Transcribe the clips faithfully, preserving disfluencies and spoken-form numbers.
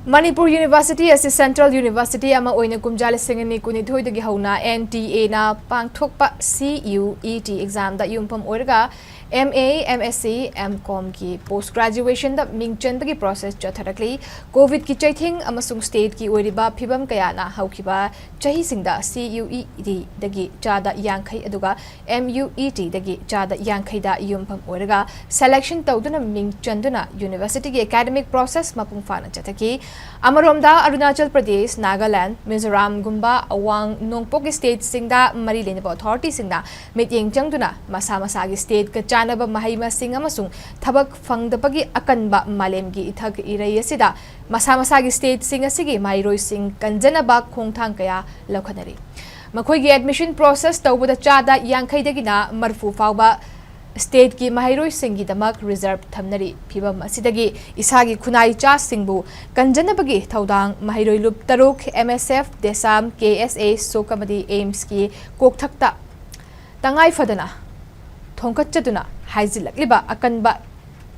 Manipur university ꯑꯁꯤ central university ꯑꯃ ꯑꯣꯏꯅ ꯀꯨꯝꯖꯥ ꯂꯤꯁꯤꯡ ꯑꯅꯤ ꯀꯨꯟꯅꯤꯊꯣꯏꯗꯒꯤ ꯍꯧꯅ ꯑꯦꯟ ꯇꯤ ꯑꯦꯅ ꯄꯥꯡꯊꯣꯛꯄ ꯁꯤ ꯌꯨ ꯏ ꯇꯤ ꯑꯦꯛꯖꯥꯝꯗ ꯌꯨꯝꯐꯝ ꯑꯣꯏꯔꯒ M A, M S C, M ꯀꯣꯝꯒꯤ ꯄꯣꯁ ꯒ꯭ꯔꯦꯖꯨꯑꯦꯁꯟꯗ ꯃꯤꯡ ꯆꯟꯕꯒꯤ ꯄ꯭ꯔꯣꯁꯦꯁ ꯆꯠꯊꯔꯛꯂꯤ꯫ ꯀꯣꯚꯤꯗꯀꯤ ꯆꯩꯊꯦꯡ ꯑꯃꯁꯨꯡ ꯁ꯭ꯇꯦꯠꯀꯤ ꯑꯣꯏꯔꯤꯕ ꯐꯤꯕꯝ ꯀꯌꯥꯅ ꯍꯧꯈꯤꯕ ꯆꯍꯤꯁꯤꯡꯗ ꯁꯤ ꯌꯨ ꯏ ꯇꯤꯗꯒꯤ ꯆꯥꯗ ꯌꯥꯡꯈꯩ ꯑꯗꯨꯒ ꯑꯦꯝ ꯌꯨ ꯏ ꯇꯤꯗꯒꯤ ꯆꯥꯗ ꯌꯥꯡꯈꯩꯗ ꯌꯨꯝꯐꯝ ꯑꯣꯏꯔꯒ ꯁꯦꯂꯦꯛꯁꯟ ꯇꯧꯗꯨꯅ ꯃꯤꯡ ꯆꯟꯗꯨꯅ ꯌꯨꯅꯤꯚꯔꯁꯤꯇꯤꯒꯤ ꯑꯦꯀꯥꯗꯃꯤꯛ ꯄ꯭ꯔꯣꯁꯦꯁ ꯃꯄꯨꯡ ꯐꯥꯅ ꯆꯠꯊꯈꯤ꯫ ꯑꯃꯔꯣꯝꯗ, ꯑꯔꯨꯅꯥꯆꯜ ꯄ꯭ꯔꯗꯦꯁ, ꯅꯥꯒꯥꯂꯦꯟꯗ, ꯃꯤꯖꯣꯔꯥꯝꯒꯨꯝꯕ ꯑꯋꯥꯡ ꯅꯣꯡꯄꯣꯛꯀꯤ ꯁ꯭ꯇꯦꯠꯁꯤꯡꯗ ꯃꯔꯤ ꯂꯩꯅꯕ ꯑꯣꯊꯣꯔꯤꯇꯤꯁꯤꯡꯅ ꯃꯤꯠꯌꯦꯡ ꯆꯪꯗꯨꯅ ꯃꯁꯥ ꯃꯁꯥꯒꯤ ꯁ꯭ꯇꯦꯠꯀ ꯆꯥꯟꯅꯕ ꯃꯍꯩ ꯃꯁꯤꯡ ꯑꯃꯁꯨꯡ ꯊꯕꯛ ꯐꯪꯗꯕꯒꯤ ꯑꯀꯟꯕ ꯃꯥꯂꯦꯝꯒꯤ ꯏꯊꯛ ꯏꯔꯩ ꯑꯁꯤꯗ ꯃꯁꯥ ꯃꯁꯥꯒꯤ ꯁ꯭ꯇꯦꯠꯁꯤꯡ ꯑꯁꯤꯒꯤ ꯃꯍꯩꯔꯣꯏꯁꯤꯡ ꯀꯟꯖꯅꯕ ꯈꯣꯡꯊꯥꯡ ꯀꯌꯥ ꯂꯧꯈꯠꯅꯔꯤ꯫ ꯃꯈꯣꯏꯒꯤ ꯑꯦꯗꯃꯤꯁꯟ ꯄ꯭ꯔꯣꯁꯦꯁ ꯇꯧꯕꯗ ꯆꯥꯗ ꯌꯥꯡꯈꯩꯗꯒꯤꯅ ꯃꯔꯤꯐꯨ ꯐꯥꯎꯕ ꯁ꯭ꯇꯦꯠꯀꯤ ꯃꯍꯩꯔꯣꯏꯁꯤꯡꯒꯤꯗꯃꯛ ꯔꯤꯖꯔꯚ ꯊꯝꯅꯔꯤ꯫ ꯐꯤꯕꯝ ꯑꯁꯤꯗꯒꯤ ꯏꯁꯥꯒꯤ ꯈꯨꯟꯅꯥꯏ ꯆꯥꯁꯤꯡꯕꯨ ꯀꯟꯖꯅꯕꯒꯤ ꯊꯧꯗꯥꯡ ꯃꯍꯩꯔꯣꯏ ꯂꯨꯞ ꯇꯔꯨꯛ, ꯑꯦꯝ ꯑꯦꯁ ꯑꯦꯐ, ꯗꯦꯁꯥꯝ, ꯀꯦ ꯑꯦꯁ ꯑꯦ, ꯁꯣꯛ ꯑꯃꯗꯤ ꯑꯦꯝꯁꯀꯤ ꯀꯣꯛꯊꯛꯇ ꯇꯉꯥꯏ ꯐꯗꯅ ꯊꯣꯡꯒꯠꯆꯗꯨꯅ ꯍꯥꯏꯖꯤꯜꯂꯛꯂꯤꯕ ꯑꯀꯟꯕ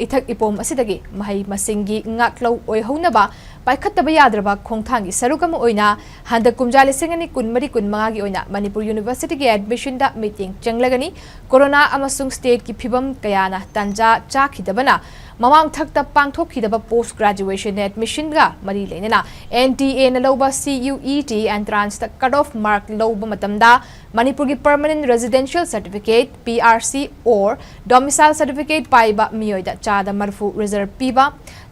ꯏꯊꯛ ꯏꯄꯣꯝ ꯑꯁꯤꯗꯒꯤ ꯃꯍꯩ ꯃꯁꯤꯡꯒꯤ ꯉꯥꯛꯂꯧ ꯑꯣꯏꯍꯧꯅꯕ ꯄꯥꯏꯈꯠꯇꯕ ꯌꯥꯗ꯭ꯔꯕ ꯈꯣꯡꯊꯥꯡꯒꯤ ꯁꯔꯨꯛ ꯑꯃ ꯑꯣꯏꯅ ꯍꯟꯗꯛ ꯀꯨꯝꯖꯥ ꯂꯤꯁꯤꯡ ꯑꯅꯤ ꯀꯨꯟꯃꯔꯤ ꯀꯨꯟꯃꯉꯥꯒꯤ ꯑꯣꯏꯅ ꯃꯅꯤꯄꯨꯔ ꯌꯨꯅꯤꯚꯔꯁꯤꯇꯤꯒꯤ ꯑꯦꯗꯃꯤꯁꯟꯗ ꯃꯤꯠꯌꯦꯡ ꯆꯪꯂꯒꯅꯤ꯫ ꯀꯣꯔꯣꯅꯥ ꯑꯃꯁꯨꯡ ꯁ꯭ꯇꯦꯠꯀꯤ ꯐꯤꯕꯝ ꯀꯌꯥꯅ ꯇꯥꯟꯖꯥ ꯆꯥꯈꯤꯗꯕꯅ ꯃꯃꯥꯡ ꯊꯛꯇ ꯄꯥꯡꯊꯣꯛꯈꯤꯗꯕ ꯄꯣꯁ ꯒ꯭ꯔꯦꯖꯨꯑꯦꯁꯟ ꯑꯦꯗꯃꯤꯁꯟꯒ ꯃꯔꯤ ꯂꯩꯅꯅ ꯑꯦꯟ ꯇꯤ ꯑꯦꯅ ꯂꯧꯕ ꯁꯤ ꯌꯨ ꯏ ꯇꯤ ꯑꯦꯟꯇ꯭ꯔꯥꯟꯁꯇ ꯀꯠ ꯑꯣꯐ ꯃꯥꯔꯛ ꯂꯧꯕ ꯃꯇꯝꯗ ꯃꯅꯤꯄꯨꯔꯒꯤ permanent residential certificate, P R C, or domicile certificate ꯄꯥꯏꯕ ꯃꯤꯑꯣꯏꯗ ꯆꯥꯗ ꯃꯔꯤꯐꯨ ꯔꯤꯖꯔꯚ ꯄꯤꯕ,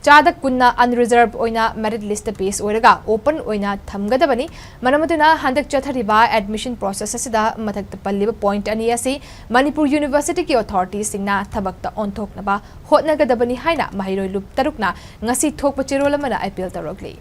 ꯆꯥꯗ ꯀꯨꯟꯅ ꯑꯟꯔꯤꯖꯔꯚ ꯑꯣꯏꯅ ꯃꯦꯔꯤꯠ ꯂꯤꯁꯇ ꯄꯦꯁ ꯑꯣꯏꯔꯒ ꯑꯣꯄꯟ ꯑꯣꯏꯅ ꯊꯝꯒꯗꯕꯅꯤ꯫ ꯃꯔꯝ ꯑꯗꯨꯅ ꯍꯟꯗꯛ ꯆꯠꯊꯔꯤꯕ ꯑꯦꯗꯃꯤꯁꯟ ꯄ꯭ꯔꯣꯁꯦꯁ ꯑꯁꯤꯗ ꯃꯊꯛꯇ ꯄꯜꯂꯤꯕ ꯄꯣꯏꯟꯠ ꯑꯅꯤ ꯑꯁꯤ ꯃꯅꯤꯄꯨꯔ ꯌꯨꯅꯤꯚꯔꯁꯤꯇꯤꯒꯤ ꯑꯣꯊꯣꯔꯤꯇꯤꯁꯤꯡꯅ ꯊꯕꯛꯇ ꯑꯣꯟꯊꯣꯛꯅꯕ ꯍꯣꯠꯅꯒꯗꯕꯅꯤ ꯍꯥꯏꯅ ꯃꯍꯩꯔꯣꯏ ꯂꯨꯞ ꯇꯔꯨꯛꯅ ꯉꯁꯤ ꯊꯣꯛꯄ ꯆꯦꯔꯣꯜ ꯑꯃꯅ ꯑꯦꯄꯤꯜ ꯇꯧꯔꯛꯂꯤ꯫